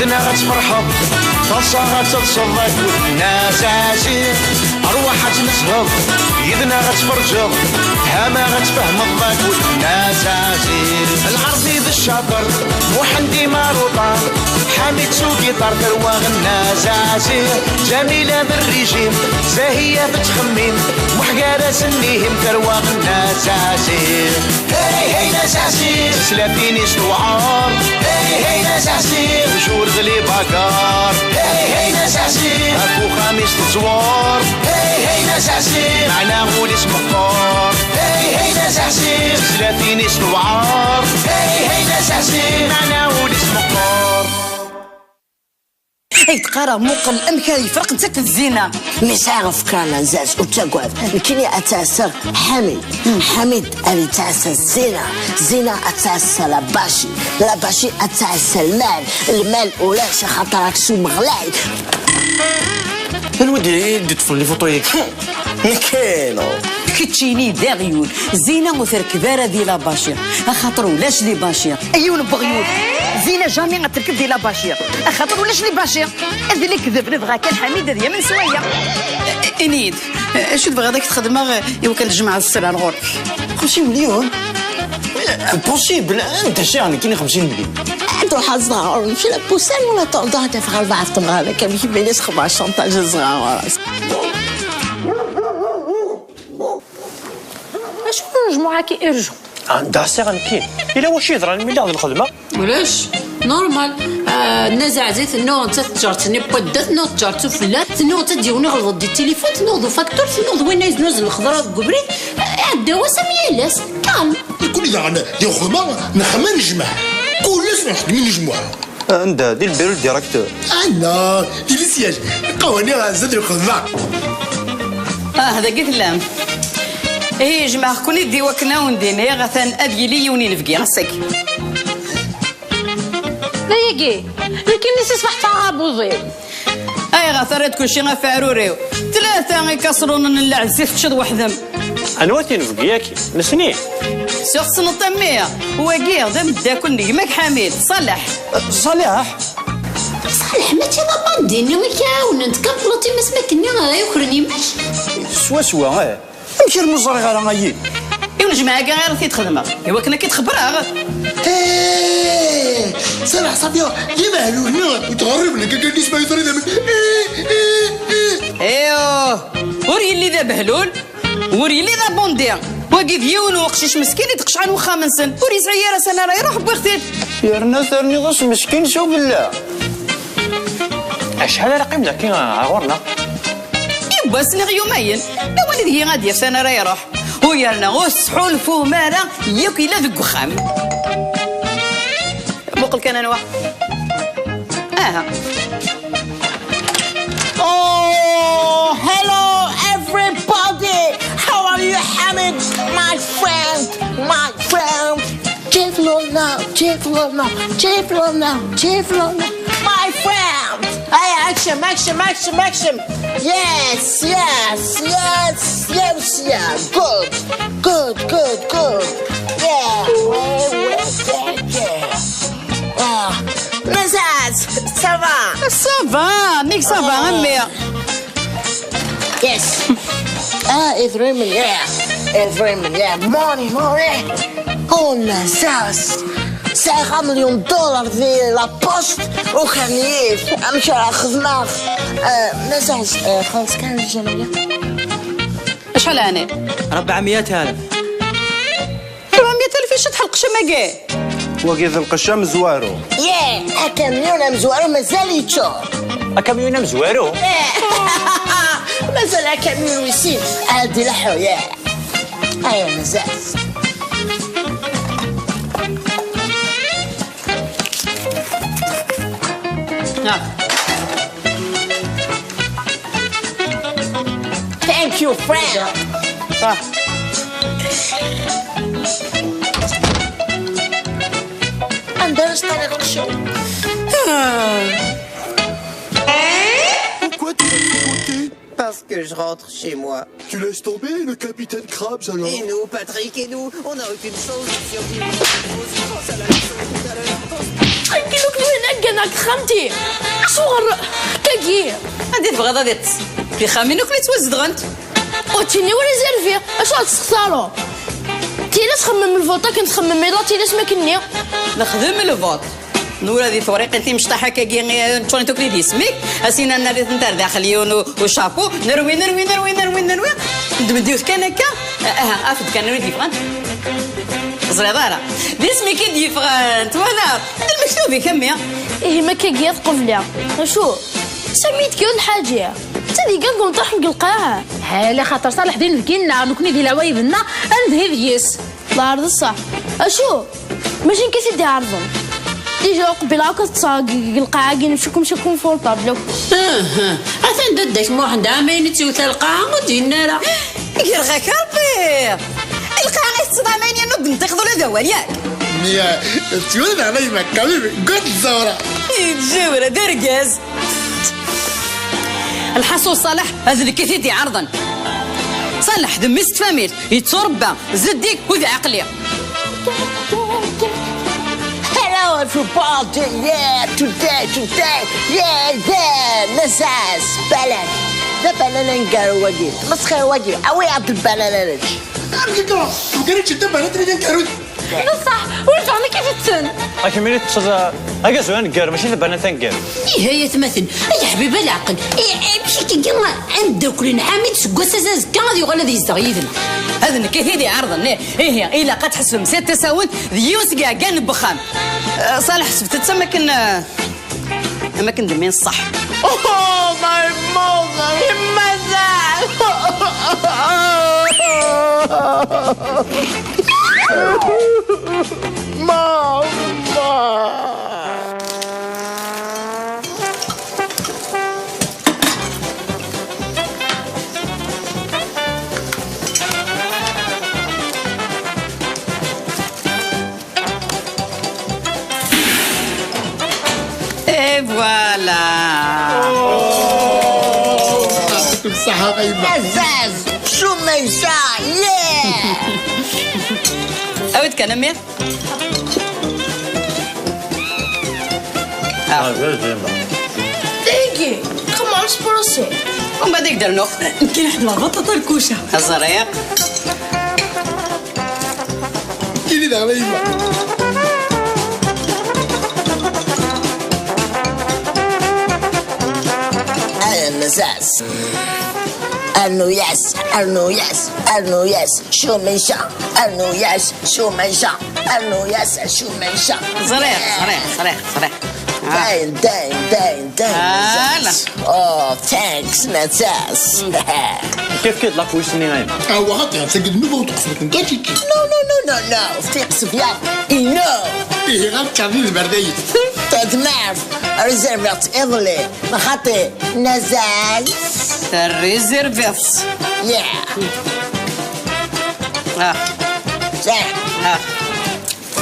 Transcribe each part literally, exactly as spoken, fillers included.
Yid-neɣ ad tferḥeḍ, taḍsa ad teḍseḍ akked Nna Zazi. Rwaḥ ad tmezheḍ, yid-neɣ ad tferǧeḍ, tama ad tfehmeḍ akked Nna Zazi. Lɛerbi d ccaṭer, Muḥend imaruṭa, Ḥamid s ugiṭar, tarwa Nna Zazi. Ǧamila d rrijim, Zahiya tettxemmim, Muḥ gar-asen ihim, tarwa Nna Zazi. Hey, hey, Nna Zazi. Teslatin-is tewɛer. Hey, hey, Nna Zazi. Tjur d les bagarres. Hey, hey, Nna Zazi. Ɣef uxxam-is teẓwer. Hey, hey, Nna Zazi. Meɛna ul-is meqqer. Hey, hey, Nna Zazi. Teslatin-is tewɛer. Hey, hey, Nna Zazi. Meɛna ul-is meqqer. Ay d-qqareɣ, muqel amek ara yefreq nettat d Zina. Mi sɛiɣ afekran azaz, ur ttagad. Nekkini ad ttɛassaɣ Ḥamid. Ḥamid ad yettɛassa Zina. Zina ad tɛassa Labaci. Labaci ad tɛassa lmal. Lmal ulac, axaṭer aksum ɣlay. Anwa i d-, i d-iṭṭfen les photos-agi? Nekkini. Keččini d aɣyul. Zina ur terkeb ara di Labaci, axaṭer ulac Labaci. Ay yiwen n weɣyul. Zina jamais ad terkeb di Labaci, axaṭer ulac Labaci. D lekdeb, nebɣa kan Ḥamid ad yamen s waya. Ini-yi-d, acu tebɣiḍ ad k-t-xedmeɣ i wakken tjemɛeḍ sser ar ɣur-k? Xemsin melyun? Impossible, anda sɛiɣ nekkini xemsin melyun? Ad ruḥeɣ ad ẓreɣ ɣur-k la pusane wala turda ad afeɣ albaɛḍ temɣar, amek i s xedmeɣ chantage ad ẓreɣ ɣur-s. Acu n lejmuɛ-agi urgent? Anda sɛiɣ nekkini? Yella wacu yeḍran mi lliɣ d lxedma? Ulac. Normal. Ah, Nna Zazi tennuɣ nettat tǧert-nni n wadda, tennuɣ tǧert sufella, tennuɣ nettat d yiwen iɣelḍen di tilifun, tennuɣ d ufaktur, tennuɣ d winna yeznuzen lxeḍra deg ubrid. Ah, iɛedda wass am yal ass. Calme. Nekkni daɣen di lxedma nexdem anejmaɛ. Kul ass nxeddem anejmuɛ. Anda? Di lbiru n directeur? Ah, non, di le siège. Qawani zdat lxedma. Ah, dagi tellam. Ihi, jemɛeɣ-ken-id i wakken ad wen-d-iniɣ, atan ad yili yiwen inebgi ass-agi. D ayagi, nekkini si ṣṣbeḥ ttaɣeɣ abuḍi. Ayɣer terriḍ kulci ɣef uɛrur-iw? Tlata ikaṣrunen n lɛezz i teččiḍ weḥd-m. Anwa tinebgi-agi? Nesni? Suɣ tessneḍ-t a mmi? Wagi d ameddakel n gma-k Ḥamid, Ṣaleḥ. Ṣaleḥ? Ṣaleḥ mačči d abandi-nni i k-iɛawnen, tkampleḍ-t i mass Makenni ara yukren yemma-k? Swaswa, eh. Amek armi ur ẓriɣ ara ayi? I unejmaɛ-agi ara t-id-xedmeɣ, i wakken ad k-id-xebbreɣ. Eh, Ṣaleḥ, ṣafi, d ibehlul-nni ur tɣerrib nekk akka isma yesri d amek. Eh, eh, eh. Iyo, ur yelli d abehlul, ur yelli d abundi. Wagi d yiwen n weqcic meskin i d-qecɛen wexxam-nsen. Ur yesɛi ara s anara iruḥ, wwiɣ-t-id. Yerna terniḍ-as meskin s ubella. Acḥal ara qqim dagi ɣer ɣur-neɣ? Yiwwas neɣ yumayen. Lawan ideg ad yaf s anara iruḥ. U yerna ur sḥulfum ara, yakk yella deg uxxam. Muqel kan anwa. Aha. Oh, hello everybody. How are you, Hamid? My friend, my friend. Jefflona, Jefflona, Jefflona, Jefflona. My friend. Hey, action, action, action, action. Yes, yes, yes, yes, yeah. Good, good, good, good. Yeah, ouais, ouais, yeah, yeah. Ah, Mazaz, ça va? Ça va, Nick, ça va, hein, mère? Yes. Ah, Ibrahim, yeah. Ibrahim, yeah. Money, money. Oh, Mazaz. Sɛiɣ amelyun dollar di la poste, ukren-iyi-t. Amek ara xedmeɣ? Ah, Mazaz, ah, xelleṣ kan lǧamɛiyya. Acḥal ɛni? Rebɛemya alef. Rebɛemya alef iceṭṭeḥ lqecc am-agi. Wagi d lqecc amezwaru. Yeh, akamyun amezwaru mazal yeččur. Akamyun amezwaru? Yeh. Mazal akamyun wis sin ad d-ileḥḥu, yeh. Aya mazal. Ah. Thank you, friend. Ah. Anda ara s-taniḍ qeccu? Ah. Pourquoi tu m'as quitté? Parce que je rentre chez moi. Tu laisses tomber le capitaine Krabs alors? Et nous, Patrick, et nous, on n'a aucune chance de survivre. On se pense à la leçon tout à l'heure. Akken akk d win akka neɣ deg texxamt-i. Acuɣer akkagi? Anda i tebɣiḍ ad iṭṭes? Tixxamin akk la ttwazedɣent. Ur ttini ur izerbi. Acu ad tessextareḍ? Tili txemmem lvuṭ akken txemmem iḍ, tili s makkenni. Nexdem lvuṭ. Nura di tewriqin timecṭaḥ akkagi, eh, ččurent akk d isem-ik. Asina nna di tentar daxel yiwen u-, ucapu. Nerwi, nerwi, nerwi, nerwi, nerwi. Ndem-d yiwet kan akka. Eh, aha, af-d kan anwa i d-yeffɣen. Ẓriḍ ara. D isem-ik i d-yeffɣen, twalaḍ? D lmektub-ik a mmi. Ihi ma akkagi ad qebleɣ. Acu? Sami d-kra n lḥaǧa. D tadiga n umṭaḥ deg lqaɛa. Hala xaṭer Ṣaleḥ d inebgi-nneɣ, nekni di leɛwayed-nneɣ, ad nedhi deg-s. Lɛerḍ ṣṣeḥ. Acu? Mačči nekk i t-id-iɛerḍen. Dija ur qbileɣ akk ad ṭṭseɣ deg, deg lqaɛa-agi, nefcukkem cukkum furṭabl akk. Aha, atan dadda-k Muḥend, ɛamayen i tt-iwta lqaɛa, ur d-yenni ara. Greɣ-ak Rebbi! Lqaɛa i teṭṭseḍ ɛamayen yernu ur d-nṭiqeḍ ula d awal, yak? Mia, tura daɣ la yemma, quand même, good Zahra! Yettjawra, d argaz! Lḥaṣul Ṣaleḥ, d nekk i t-id-iɛerḍen. Ṣaleḥ d mmi-s n tfamilt, yetturebba, zeddig u d aɛeqli. Hello everybody, yeah, today, today, yeah, yeah, Nazas, balan. D abanan aneggaru wagi, tmesxir wagi, awi-aɣ-d lbanana ad nečč. Amek akka? Mgerrad d tabanant-nni taneggarut? Bṣaḥ, ur bɣan akka tetten. Akken mi teṭṭseḍ, eh, agazu aneggaru, mačči d tabanant taneggarut. Ihi ay atmaten, ay aḥbib a leɛqel, i-, amek akka ameddakel n Ḥamid seg wass-a azekka ad yuɣal ad yezdeɣ yid-neɣ? Ad nekk i t-id-iɛerḍen, ih, ihi, ilaq ad tḥesbem Sat Tasawent d yiwen seg iɛeggalen n wexxam. Eh, Ṣaleḥ, ḥesbet-tt am akken, eh, am akken d mmi n ṣṣeḥ. Oh, my mother, mazal! Mama! Et voilà. يعطيكم الصحة غيبة. Azaz, Shumaysa, yeah! Awi-d kan a mmi. Ah. Tigi, xemmar s procès. Umbeɛd ad k-d-rnuɣ. Nekk ḥemmleɣ baṭaṭa lkuca. Ẓriɣ. Kili daɣ la yemma. Ay amzaz. Rnu-yas, rnu-yas, rnu-yas, Shumaysa, rnu-yas, Shumaysa, rnu-yas, Shumaysa. Ẓriɣ, ẓriɣ, ẓriɣ, ẓriɣ. Ah. Dayen, dayen, dayen, dayen, voilà. Mazal. Oh, thanks, mazal. Kif kif la cuisine-nni? Ah, waxa, tagi d nnuba u tqesbet n tagi. No, no, no, no, no. Tiqsebya, ino. Ihi, ɣer tčerni d berdayi. Tadmart, réservé iḍelli. Xaṭi, nazal. Terrizirbit. Yeah. Ah. Yeah. Ah.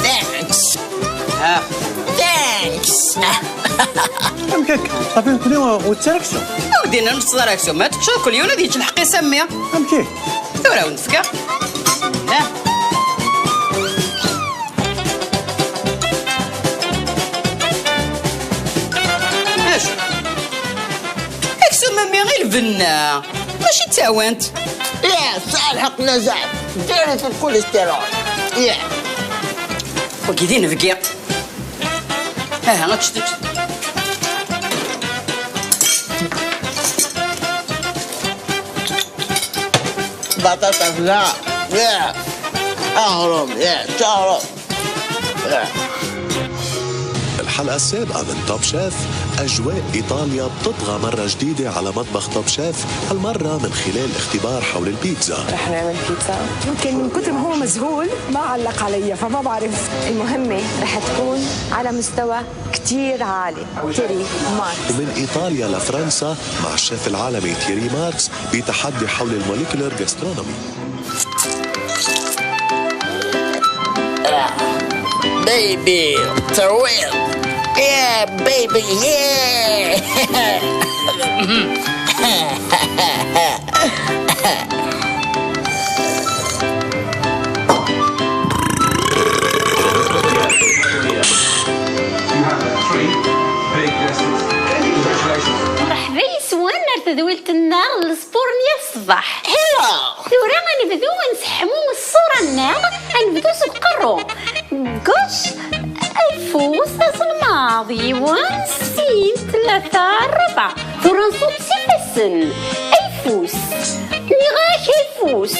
Thanks. Ah. Thanks. Amek akka? Ṣafi nekni ur ttarra aksum. Ur din ad nečč ara aksum. Ma teččeḍ kul yiwen ad yečč lḥeqq-is a mmi. Amek? Tura wen-fkeɣ. Ah. Acu? Aksum a mmi i lbenna, mačči d tawant. Ih, tesɛa lḥeqq Nazal. Diri-t lkulistiṛul. Ih. Wagi d inebgi. Aha, ad tečč. Baṭaṭa tella. Ih. Aɣrum, ih, aɣrum. الحلقة السابعة من توب شيف، أجواء إيطاليا بتطغى مرة جديدة على مطبخ توب شيف، هالمرة من خلال اختبار حول البيتزا. رح نعمل بيتزا. يمكن من كتر ما هو مذهول ما علق علي، فما بعرف. المهمة رح تكون على مستوى كتير عالي. تيري ماركس. ومن إيطاليا لفرنسا مع الشيف العالمي تيري ماركس بتحدي حول الموليكولر جاسترونومي. Baby, ترويض. Yeah, baby, yeah. Tadwilt-nneɣ n lespur n yir ṣṣbeḥ. Tura ad nebdu ad nesseḥmu ṣṣura-nneɣ, ad nebdu seg uqerru. Gauche, ayeffus azelmaḍ, yiwen, sin, tlata, rebɛa. Tura nṣubb s ifassen. Ayeffus. Nniɣ-ak ayeffus.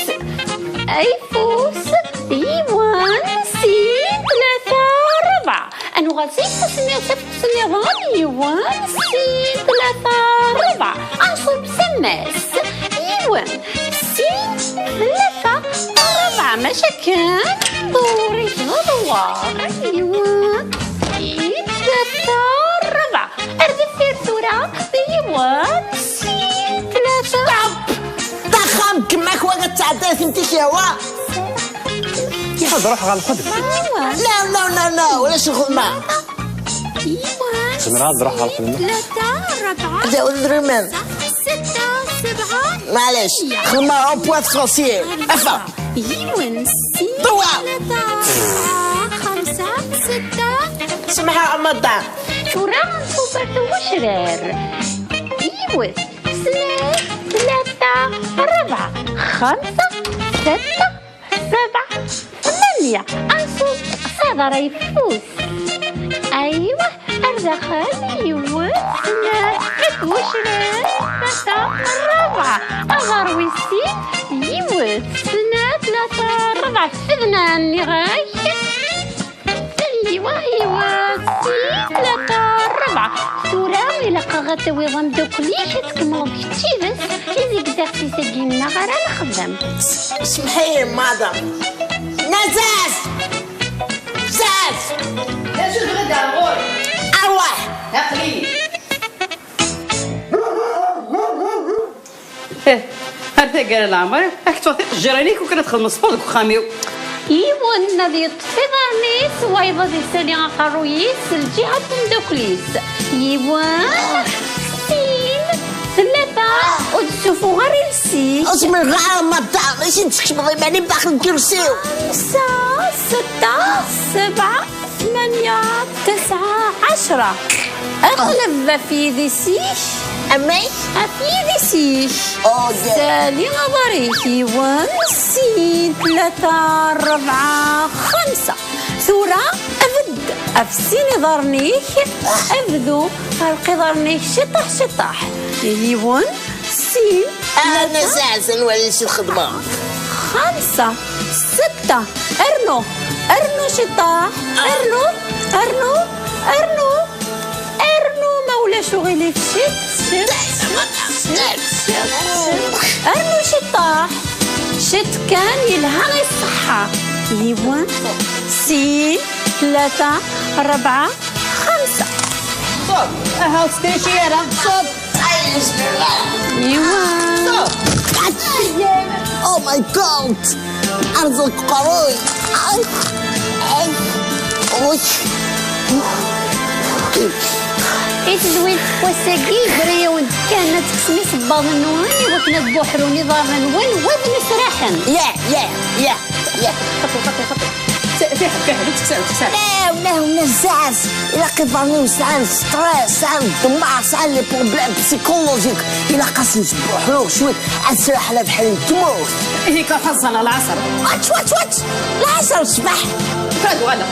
Ayeffus. Yiwen, sin, tlata, rebɛa. Ad nuɣal s ayeffus-nni, s ayeffus nniḍen. Yiwen, sin, tlata, rebɛa. Anṣubb s ammas. Yiwen, sin, tlata, rebɛa. Maca kan, ḍewwer-ik d aḍewwer. Yiwen, sin, tlata, rebɛa. Ar deffir tura, yiwen, sin, tlata. Stop! Taxxamt kemma-k wa ad tɛedday timtik yawa. Ad ruḥeɣ ɣer lxedma. Yiwen. No, no, no, no, ulac lxedma. Yiwen. Zemreɣ ad ruḥeɣ ɣer lxedma? Tlata, rebɛa. Ad yaweḍ idrimen. Setta, sebɛa. Maɛlic, xedma emploi de sorcier. Afa. Yiwen, sin, tlata, rebɛa, xemsa, setta. Semḥa Ramadan. Tura nṣubb ar tagecrar. Yiwet, snat, tlata, rebɛa, xemsa, setta, sebɛa, tmanya. Anṣubb s aḍar ayeffus. Aywa, ar daxel, yiwet, snat, tagecrar, tlata, rebɛa. Aḍar wis sin, yiwet, snat, tlata, rebɛa, fednan, nniɣ-ak. Aywa, aywa, sin, tlata, rebɛa. Tura ilaq-aɣ ad tawiḍ ameddakel-ik, ad tkemmleḍ kečč yid-s les exercices-agi-nneɣ ara nexdem. Semḥi, madam. Nazaz! Zaz! D acu tebɣiḍ ar ɣur-i? Arwaḥ! Aql-iyi. Eh, ar taggara n leɛmer-iw, ad k-ṭṭfeɣ tiqejjirin-ik, ukan ad txedmeḍ sport deg uxxam-iw. Yiwen ad yeṭṭef iḍarren-is, wayeḍ ad isali aqerruy-is s lǧiha n umeddakel-is. Yiwen, sin, tlata, ur d-ssufuɣ ara iles-ik. Ur zmireɣ ara, madam, acu d-tkecmeḍ iman-im daxel n ukersi-w? Xemsa, setta, sebɛa, tmanya, tesɛa, ɛecra. Qleb ɣef yidis-ik. Amek? Ɣef yidis-ik. Oh, yeah. Sali aḍar-ik. Yiwen, sin, tlata, rebɛa, xemsa. Tura, abedd ɣef sin iḍarren-ik. Abdu, ɣelq iḍarren-ik ciṭṭaḥ, ciṭṭaḥ. Yiwen, sin, ah, tlata, nezɛez, ad nwali acu txedmeḍ. Xemsa, setta, rnu, rnu ciṭṭaḥ, rnu, rnu, rnu, rnu, ma ulac uɣilif, ciṭ, ciṭ, ciṭ, ciṭ, ciṭ, ciṭ. Rnu ciṭṭaḥ, ciṭ kan, yelha i ṣṣeḥḥa. Yiwen, sin, tlata, rebɛa, xemsa. Ṣub, aha, ur testrici ara, ṣub. Yiwen. Oh my God! Rẓeɣ uqerruy! Ay! Ay! Uy! I tedwilt n wass-agi, yegra-yawen-d kan ad tekksem isebbaḍen-nwen i wakken ad buḥrun iḍarren-nwen, wa d nesraḥen. Yeah, yeah, yeah, yeah. Xaṭi, xaṭi, xaṭi. Fiḥel, fiḥel, ur ttekks ara, ur ttekks ara. No, no, no, Zaz. Ilaq iḍarren-iw sɛan stress, sɛan ddmeɛ, sɛan les problèmes psychologiques. Ilaq ad sen-sbuḥruɣ cwiṭ, ad sraḥen ad ḥlen tmurt. Ihi kan xaṣṣan lɛaṣer. Watch, watch, watch! Lɛaṣer ṣṣbeḥ! Fad wala.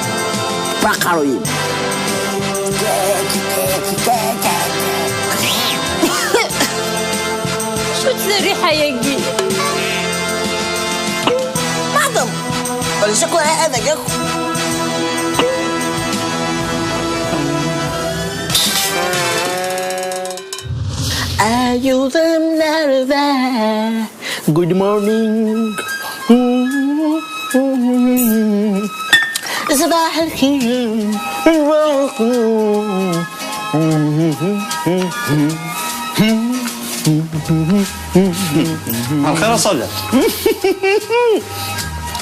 Baqaruyin. Acu-tt rriḥa-agi? Madam! Wala cakk wala hada akk. Ayyuz n larba. Good morning. Ṣbaḥ lxir. Lxir a Ṣader.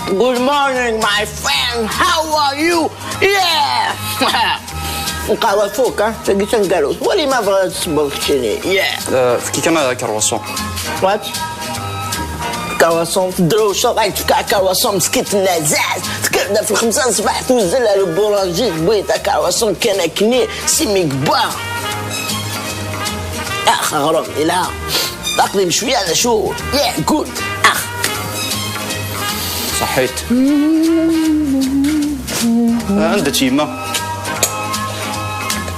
Good morning, my friend. How are you? Yeah! Nqahwa tfuk, ha? Tagi taneggarut. Wali ma bɣiɣ ad tsebbeḍ keččini. Yeah! Eh, efk-iyi kan akerwaṣun. What? Akerwaṣun? Tedrewceḍ, ay tefka akerwaṣun meskint n azaz. Tekker-d ɣef lxemsa n ṣṣbeḥ, tuzzel ar uburanji, tewwi-d akerwaṣun kan akkenni, s imi yewwa. Ax, aɣrum, yelha. Aqdim cwiya d acu? Yeah, good. Ah. Saḥit. Anda-tt yemma?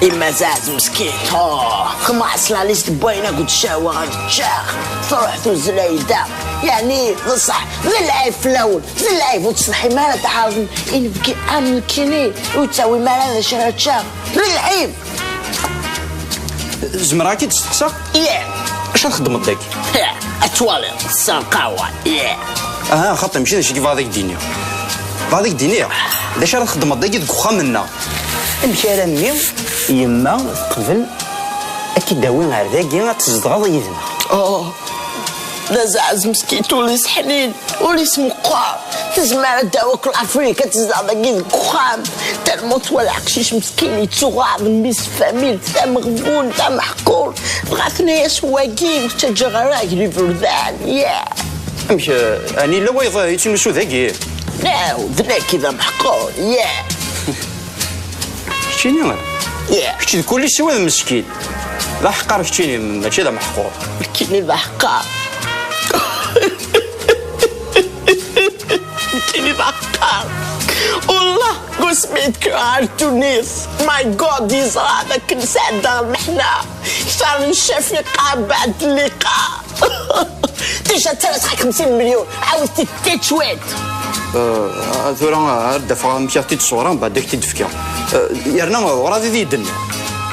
Yemma Zaz meskin. Oh, commence la liste n wayen akk d ccawa ad ččeɣ. Truḥ tuzzel ayda. Yeɛni, d ṣṣeḥ, d lɛib fell-awen. D lɛib ur teṣleḥim ara tɛerḍem inebgi am nekkini. Ur ttawim ara d acu ara ččeɣ. D lɛib. Zemreɣ ad k-id-steqsaɣ? Yeah. Acu ara txedmeḍ dagi? Yeah. Ad twaliḍ, tesserqawa. Yeah. Aha, xaṭi, mačči d acu i yebɣa ad ak-d-iniɣ. Bɣa ad ak-d-iniɣ d acu ara txedmeḍ dagi deg uxxam-nneɣ. Amek armi yemma teqbel ad k-id-tawi ar dagi ad tzedɣeḍ yid-neɣ? Oh, d azaɛz meskint, ul-is ḥnin, ul-is meqqer. Tezmer ad d-tawi akk Lafrika, ad tezdeɣ dagi deg uxxam. Tellement twala aqcic meskin yettuɣaḍ, mmi-s n tfamilt, d ameɣbun, d ameḥqur. Dɣa tenna-yas wagi, ur ttaǧǧaɣ ara deg iberdan, yeah. Amek, eh, ɛni yella wayeḍ, eh, yettnusu dagi? No, d nekk i d ameḥqur, yeah. Keččini? Yeah. Kečč d kulli siwa d meskin. D aḥeqqar keččini, mačči d ameḥqur. Nekkini d aḥeqqar. Nekkini d aḥeqqar. Wallah, deg wasmi i d-kkreɣ ar ddunit. My God, yeẓra d akken sɛeddaɣ lmeḥna. Kter n ccafiqa, bɛed liqa. Déjà ttalaseɣ-ak xemsin melyun, ɛawed-t-id cwiṭ. Eh, tura, eh, ad d-afeɣ amek i ɣ-t-id-tṣewreḍ, mbeɛd ad k-t-id-fkeɣ. Eh, yerna, eh, werɛad i d-iyi-d-tenniḍ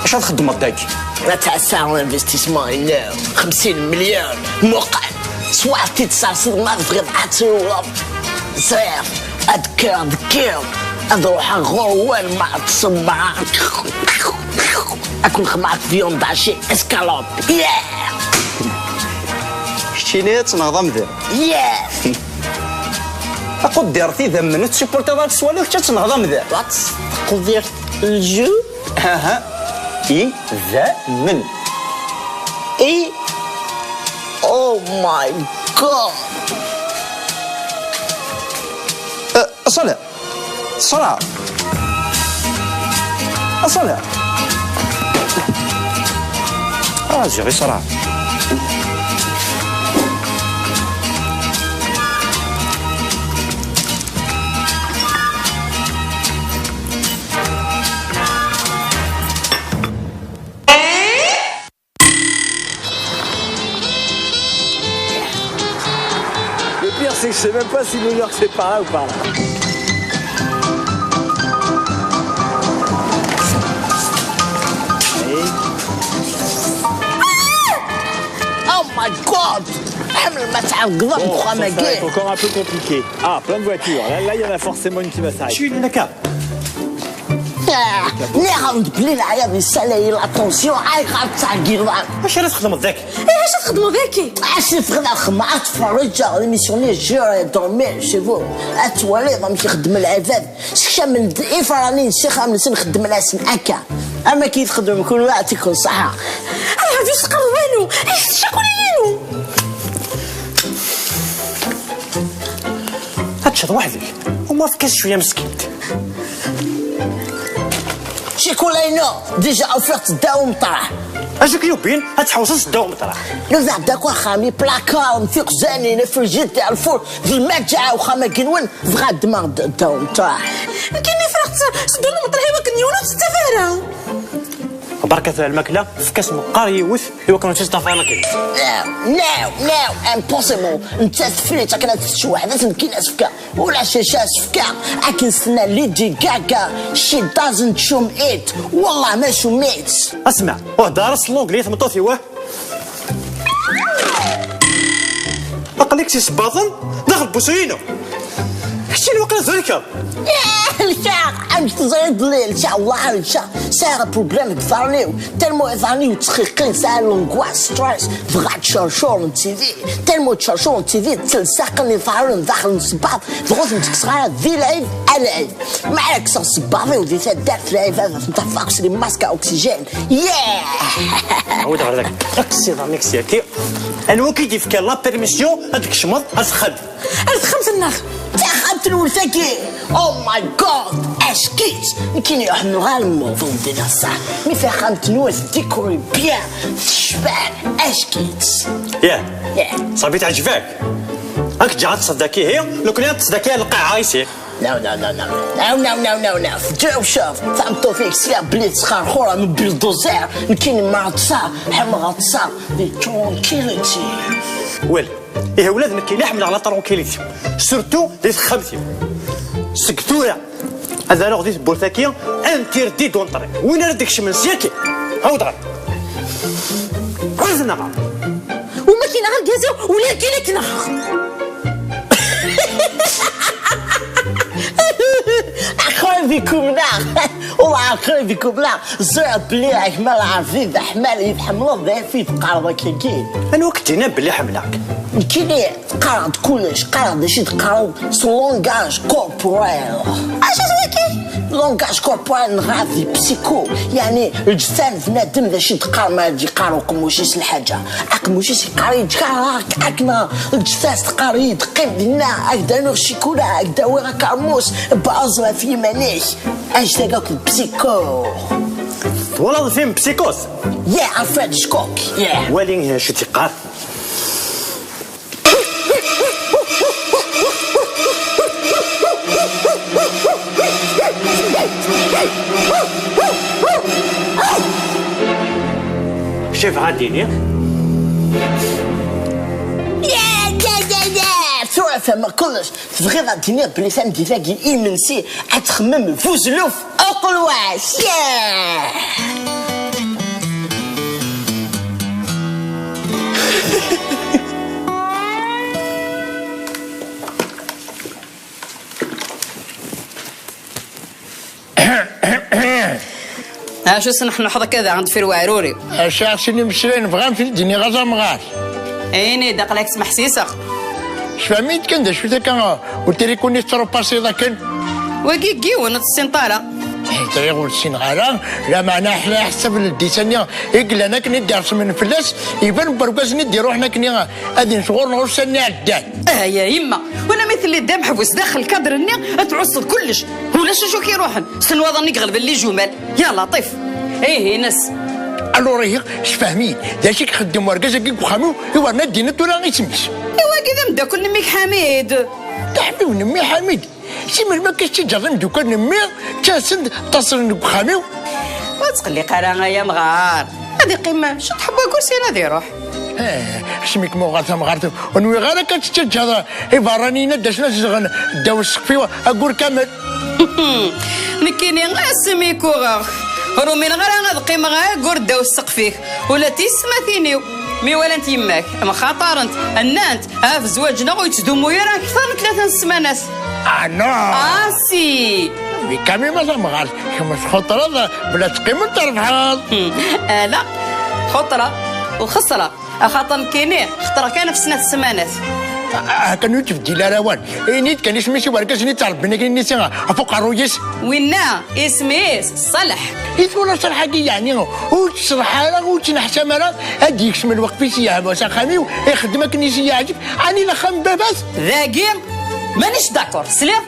acu ad txeddmeḍ dagi. Ad tɛassaɣ investissement-inu, xemsin melyun, muqel, ṣwaɛt-t-id serseḍ ma tebɣiḍ ad trewleḍ. Ẓriɣ, ad kkreɣ deg yiḍ, ad ruḥeɣ ɣur-wen ma ad ṣebbreɣ. Ad ken-xedmeɣ viande hachée, escalope. Yeah! Keččini ad tenɣeḍ amdan. Yeah! Taquddirt idammen ur tessuppurtiḍ ara teswaliḍ, kečč ad tenɣeḍ amdan. What? Taquddirt lju? Aha. Idammen. I. Oh my God! Eh, Ṣṣaleḥ. Ṣṣaleḥ. Ṣṣaleḥ. Ah, ziɣ i ṣṣaleḥ. Le pire, c'est que je sais même pas si New York c'est par là ou par là. Et Oh my God! Ḥemmel ma tɛeggeḍ deg uxxam-agi. Ça va être encore un peu compliqué. Ah, plein de voitures. Là, là, il y en a forcément une qui va s'arrêter. Nniɣ-am-d belli leɛyaḍ yessalay la tension, ayɣer tettɛeggiḍ? Acu ara txedmeḍ daki? Eh, acu txedmeḍ daki? Acu tebɣiḍ ad xedmeɣ? Ad tferrǧeɣ l'émission-nni, j'irai dormir chez vous. Ad twaliḍ amek i xeddmen lɛibad. Ssekcamen-d iferranin s ixxamen-nsen, xeddmen-asen akka. Am akken i txeddmem kunwi, yeɛṭikum ṣṣeḥḥa. Lɛeb yesqerwalu, ccikula-inu. Ad teččeḍ weḥd-k. Uma fek-as cwiya meskint. Ccikula-inu, déjà ufiɣ-tt ddaw umeṭreḥ. Acu k-yubin ad tḥewṣeḍ s ddaw umeṭreḥ? Nudaɣ-d akk axxam, iplakaren, tiqzanin, ifrijider, lfur, d lmaǧaɛ uxxam-agi-nwen, dɣa ddmeɣ-d ddaw umeṭreḥ. Nekkini friɣ-tt s ddaw umeṭreḥ i wakken yiwen ur tt-tettaf ara. Berkat lmakla, efk-as meqqar yiwet i wakken ur tt-tettaf ara akken. No, no, no, impossible. Nettat tefri-tt akken ad tečč weḥd-s, nekkini ad s-fkeɣ. Ulac acu ara s-fkeɣ. Akken s-tenna Lady Gaga, she doesn't chew meat. Wallah ma chew meat. Asma, ur hedder ara s l'anglais tmeṭṭut-iw, ah. Aql-ik s isebbaḍen daxel n wusu-inu. Keččini waqila thelkeḍ. Lkaɣ, amek teẓriḍ belli lkaɣ? Wellah lkaɣ, sɛiɣ problème deg iḍarren-iw. Tellement iḍarren-iw ttxiqin, sɛiɣ l'angoisse, stress, dɣa ttcercuren tidi. Tellement ttcercuren tidi, ttelseqen iḍarren daxel n sebbaḍ, dɣa ur ten-kkseɣ ara di lɛid a lɛid. Mi ara kkseɣ sebbaḍ-iw di taddart, lɛibad ad ten-tafeɣ s les masques à oxygène. Yeah! Ɛawed ɣer dak. Aksiḍ amiksi-agi. Anwa i k-id-yefkan la permission ad tkecmeḍ ar texxamt? Ar texxamt-nneɣ. Taxxamt Tnulfa-agi, oh my god, ack-itt! Nekkini ḥemmleɣ ara lmuḍ n dinaṣar. Mi taxxamt-nwen tdikuri bien, tecbeḥ, ack-itt! Yah. Yah. Ṣabi teɛǧeb-ak? Ad k-ǧǧeɣ ad teṭṭseḍ daki ihi, nekkni ad neṭṭes daki ar lqaɛa ici. No, no, no, no. No, no, no, no, no. Teǧǧa ucaf. Tameṭṭut-ik sliɣ belli tesxerxur am bulldozer. Nekkini ma ṭṭseɣ, ḥemmleɣ ad ṭṭseɣ di tranquillity. Wel, ihi ula d nekkini ḥemmleɣ la tranquillité. Surtout di texxamt-iw. Seg tura, ad aruɣ di tewwurt-agi interdit d'entrée. Win ara d-ikecmen syaki, hawd ɣer. Ɣer neɣ. Uma k-yenɣa argaz-iw, ula d nekkini ad k-nɣeɣ. Aql-ikem neɣ? Ur aql-ikem neɣ? Ẓriɣ belli a gma Lɛerbi d aḥmal i tḥemmleḍ, d ayen i d-teqqareḍ akkagi. Anwa k-d-yennan belli ḥemmleɣ-k? Nekkini qqareɣ-d kullec, qqareɣ-d acu d-qqareɣ s langage corporel. Acu d wagi? Langage corporel neɣ di psycho, yeɛni lǧetta n bnadem d acu d-qqar ma d-iqqar uqemmuc-is lḥaǧa. Aqemmuc-is yeqqar-iyi-d kkar akken, lǧetta-s teqqar-iyi-d qqim dinna, ad k-d-rnuɣ ccikula, ad k-d-awiɣ akermus, beɛẓ ɣef yiman-ik. Anect-agi akk d psycho. Twalaḍ film Psychose? Yeah, Alfred Hitchcock, yeah. Wali acu d-yeqqar. Caf ɣad iniɣ. Tura fehmeɣ kullec. Tebɣiḍ ad d-tiniḍ belli tameddit-agi imensi ad txemmem buzelluf uqelwac. Yeah! Acu sneḥnuḥeḍ akka daɣen deffir weɛrur-iw? Acu sin imeslayen bɣan fi d-iniɣ aẓ amɣar. Ini-d, aql-ak smeḥsiseɣ. Cfam-iyi-d kan d acu-t akka, ur trikuni tetrupasiḍ akken? Wagi n yiwen ur tessineḍ ara. Ẓriɣ ur ssineɣ ara, lameɛna ḥla aḥsab n ldisa-nni i yellan akken i d-ireṣmen fell-as, iban n wergaz-nni d-iruḥen akken ad yens ɣur-neɣ ussan-nni iɛeddan. Ah, ya yemma, wala mi telliḍ d ameḥbus daxel lkadr-nni, ad tɛusseḍ kullec. Ulac acu k-iruḥen, s nnwaḍer-nni iɣelben les jumelles. Ya Laṭif. Ih, ines. Alors ihi, sefhem-iyi, d acu i ixeddem wergaz-agi deg uxxam-iw, i werna d-iniḍ tura isem-is? I wagi d ameddakel n mmi-k Ḥamid. D aḥbiw n mmi Ḥamid? Si melmi akka tettaǧǧaḍ imeddukal n mmi, ttasen-d, ttaṣlen deg uxxam-iw? Ur ttqelliq ara ay amɣar. Ad iqqim ciṭ ḥebb wagur syin ad iruḥ. Eh, asmi kem-uɣeɣ tamɣart, ur nwiɣ ara akka tettaǧǧaḍ iberraniyen ad d-asen ad zedɣen ddaw ssqef-iw agur kamel. Nekkini asmi k-uɣeɣ, ur umineɣ ara ad qqimeɣ agur ddaw ssqef-ik. Ula d tiyessetmatin-iw, mi walant yemma-k, mxaṭarent, nnant, ɣef zzwaǧ-nneɣ ur yettdumu ara akteṛ n tlata n ssmanat. Ah, non! Ah, si! Mais quand même, a tamɣart, kemm txuṭreḍ bla teqqimeḍ trebḥeḍ. Hmm. Ala, xuṭreɣ u xeṣreɣ. Axaṭer nekkini xeṭreɣ kan ɣef snat ssmanat. Ah, kan ur tbeddil ara awal. Ini-d kan isem-is i wergaz-nni ttṛebbin akken inisi ɣef uqerruy-is. Winna, isem-is Ṣaleḥ. I tura Ṣaleḥ-agi yeɛni ur ttṣelleḥ ara, ur ttneḥsam ara, ad d-yekcem lweqt-is yeɛba s axxam-iw, ixeddem akken i s-yeɛǧeb, ɛni d axxam n baba-s? Dagi, manec d'accord, tesliḍ?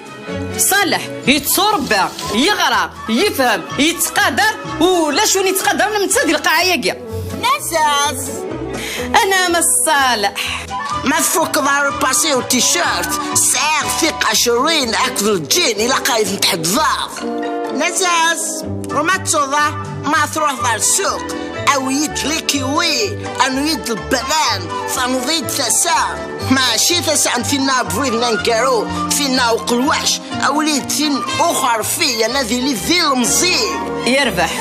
Ṣaleḥ, yetturebba, yeɣra, yefhem, yettqadar, ulac win yettqadaren am netta di lqaɛa-agi. Nazaz! Anɛam a Ṣaleḥ! Ma tfukeḍ arpasi u t-shirt, sɛiɣ tiqacirin akked lǧin ilaq ad ten-tḥedddeḍ. Nazaz! Uma ttuḍa, ma truḥeḍ ar ssuq, awi-yi-d likiwi, awi-yi-d lbanan, tanḍi-d tasa. Mačči tasa am tinna n wid n aneggaru, tinna uqelwac, awli d tin uxerfi, yerna d ili d ilemẓi. Yerbeḥ.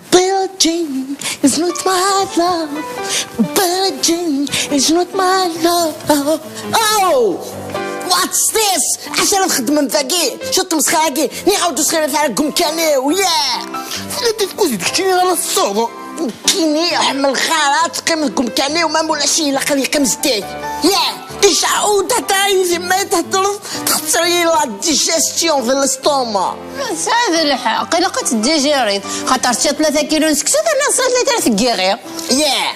Billie Jean is not my love. Billie Jean is not my love. Oh! What's this? Acu ara txeddmem dagi? Acu tmesxer-agi? Niɣ-awen-d usxiṛ ara deg umkan-iw, yeah! Tella d tkuzi d keččini ara tessuḍ. Nekkini ḥemmleɣ ara ad teqqimeḍ deg umkan-iw, ma ulac ilaq ad yeqqim zdat-k. Yeah! Déjà, ur d-hḍeṛ yid-i, ma i d-thedreḍ, txeṣṣer-iyi la digestion d l'estomac. Tesɛiḍ lḥeqq, ilaq ad teddijiriḍ. Xaṭer teččiḍ tlata kilu n seksu, terna tesɛiḍ tlata ara teggiɣi. Yeah!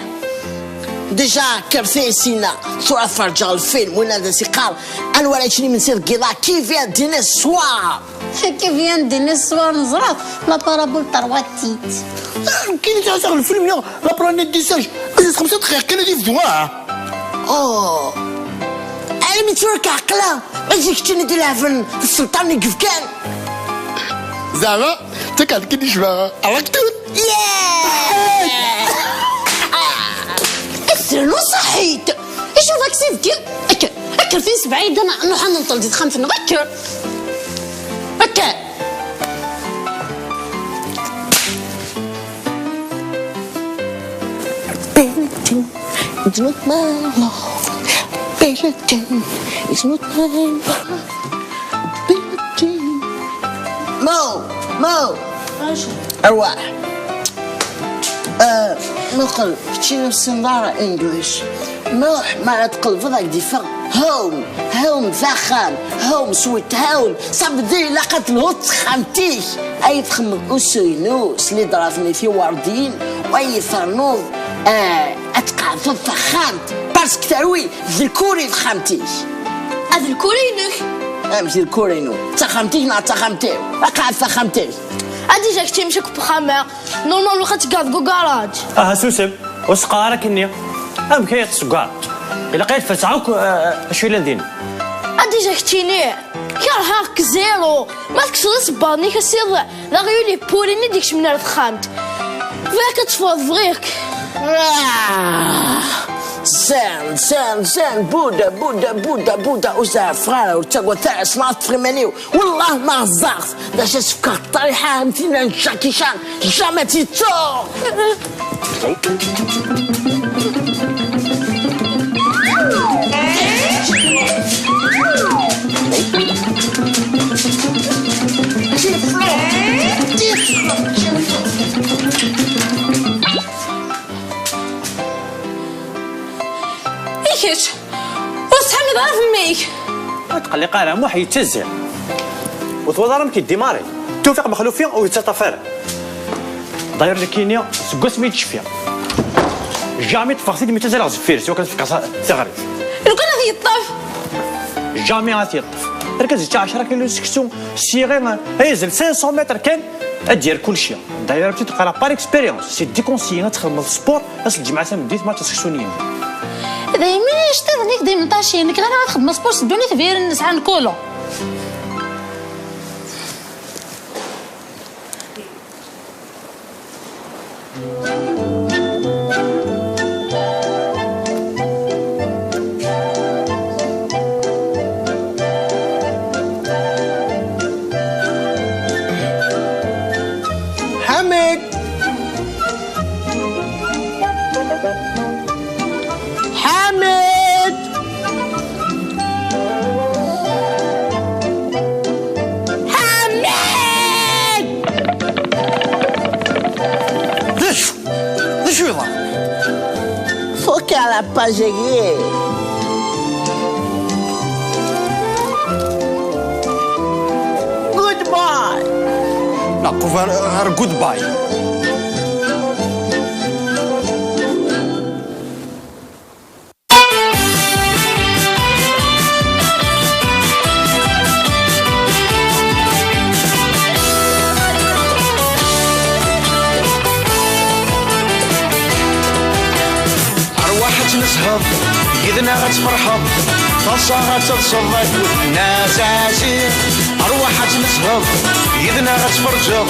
Déjà, kkret-iyi sina, tura ferǧeɣ lfilm, win ad as-iqqar, anwa ara yeččen imensi deg yiḍ-a, qui vient dîner ce soir? Qui vient dîner ce soir, neẓra-t, la parabole tripartite. Kini ttɛassaɣ lfilm-ya, la planète des singes, mais xemsa dqayeq kan ad yebdu, ah! Oh! Almi tura k-ɛeqleɣ, mačči keččini d ilehbel d sselṭan n yibkan. Zeɛma, d takeɛdek i d-yecba Aractun. Yeah! Ternu ṣaḥit! Icuba-k s ibki! Akker! Akker fi sebɛid, ad nruḥ ad nenṭel di texxamt-nneɣ! Akker! Akker! Parenting is not my love. Parenting is not my love. Parenting. Mo, Mo. Arwaḥ. Ah, muqel, keččini ur tessineḍ ara English. Muḥ, mi ara tqelbeḍ ad k-d-iffeɣ home, home d axxam, home sweet home. Ça veut dire ilaq ad telhuḍ s texxamt-ik. Ay txemmeḍ usu-inu s lidraten i tiwerdiyin, u ay ternuḍ, eh, ad tqeɛdeḍ taxxamt, parce que terwi d lkuri texxamt-ik. A d lkuri-inek? Amek d lkuri-inu? D taxxamt-ik neɣ d taxxamt-iw? Aqeɛɛed taxxamt-ik. A déjà kečč imcek n uxxam-a. Normal, lxaṭ teggaḍ deg ugaṛaj. Aha, susem, ur s-qqar ara akkenni. Amek ay teṣeggareḍ? Ilaq ad tferseɣ akk, eh, acu yellan din. A déjà keččini, kerheɣ-k zéro. Ma tekkseḍ isebbaḍen-ik, a ssiḍ, d aɣyul yeppurin i d-ikecmen ar texxamt. Bɣiɣ-k ad teffɣeḍ, bɣiɣ-k. Ah! Zen, zen, zen, Buda, Buda, Buda, Buda, ur zeɛfeɣ ara, ur ttagadet ara, sneɣ ɣef iman-iw. Wellah ma ẓẓaɣ-t, d acu as-fkeɣ ṭṭriḥa am tinna n Jackie Chan, jamais ad tt-ttuɣ! I kečč? Ur tesɛamiḍ ara f mmi-k. Ur tqelliq ara, Muḥ yettazzal. Ur twalaḍ ara amek yeddi Mari? Tufiq Mexlufi ur yettaṭṭaf ara. D'ailleurs, nekkini, seg wasmi i d-cfiɣ, jamais ṭṭfeɣ-t-id mi ttazzaleɣ zeffir-s, iwakken ad s-fkeɣ sa-, tiɣrit. Lukan ad t-yeṭṭef! Jamais ad t-yeṭṭef. Argaz yečča ɛecra kilu seksu, s yiɣi, ad yezzel cinq cents mètres kan, ad d-yerr kulci. D'ailleurs, tu te par expérience, c'est déconseillé ad txedmeḍ sport ass n lǧemɛa tameddit, ma tseksu n yimi. Daymi iceṭṭiḍen-ik d imenṭacin, nekk ɣileɣ ad xedmeɣ sport s ddunit, biren nesɛa lkulu. حمد! حمد! حمد! D acu? D acu yeḍran? Fukeɣ la page-agi. Goodbye. Naqub ar, ar goodbye. Arwaḥ ad tnezheḍ, yid-neɣ ad tferḥeḍ, taḍsa ad teḍseḍ akked Nna Zaɛziɛ. Arwaḥ ad tnezheḍ, yid-neɣ ad tferǧeḍ,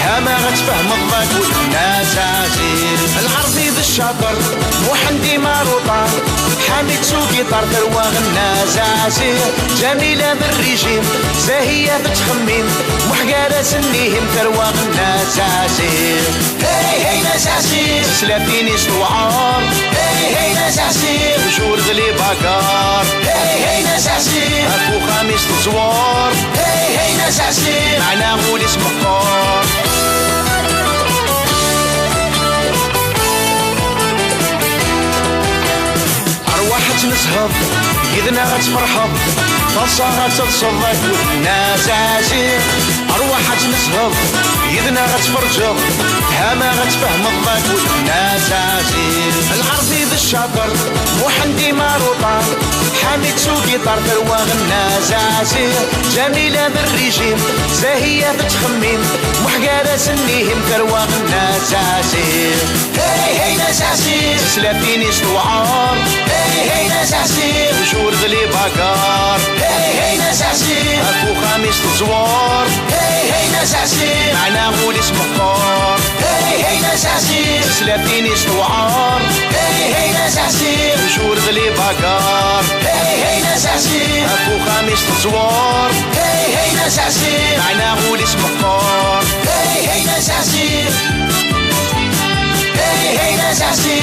hama ad tfehmeḍ akked Nna Zaɛziɛ. Lɛerbi d ccaṭer, Muḥend imaruṭar, Ḥamid s ugiṭar, tarwa Nna Zaɛziɛ. Ǧamila d rrijim, Zahiya tettxemmim, Muḥ gar-asen ihim, tarwa Nna Zaɛziɛ. Hey, hey, Nna Zaɛziɛ, s latin-is tewɛer. Hey, hey, Nna Zaɛziɛ, jur d les bagarres. Hey, hey, Nna Zaɛziɛ, ɣef uxxam-is teẓwer. Hey, hey, Nna Zaɛziɛ, meɛna ul-is meqqer. Arwaḥ ad tnezheḍ, yid-neɣ ad tferḥeḍ, taḍsa ad telseḍ akked Nna Zazi. Arwaḥ ad tnezheḍ, yid-neɣ ad tferǧeḍ, tama ad tfehmeḍ akked Nna Zazi. Lɛerbi d ccaṭer, Muḥend Imaruṭa, Ḥamid s ugiṭar, tarwa Nna Zazi. Ǧamila d rrijim, Zahiya tettxemmim, Muḥ gar-asen ihim, tarwa Nna Zazi. Hey, hey, Nna Zazi. Tislatin-is tewɛer. Hey, hey, Nna Zazi. Toujours d les bagarres. Hey, hey, Nna Zazi. Ɣef uxxam-is teẓwer. Hey, hey, Nna Zazi. Meɛna ul-is meqqer. Hey, hey, Nna Zazi. Tislatin-is tewɛer. Hey, hey, Nna Zazi. Toujours d les bagarres. Hey, hey, Nna Zazi. Ɣef uxxam-is teẓwer. Hey, hey, Nna Zazi. Meɛna ul-is meqqer. Hey, hey, Nna Zazi. Hey, hey, Nna Zazi.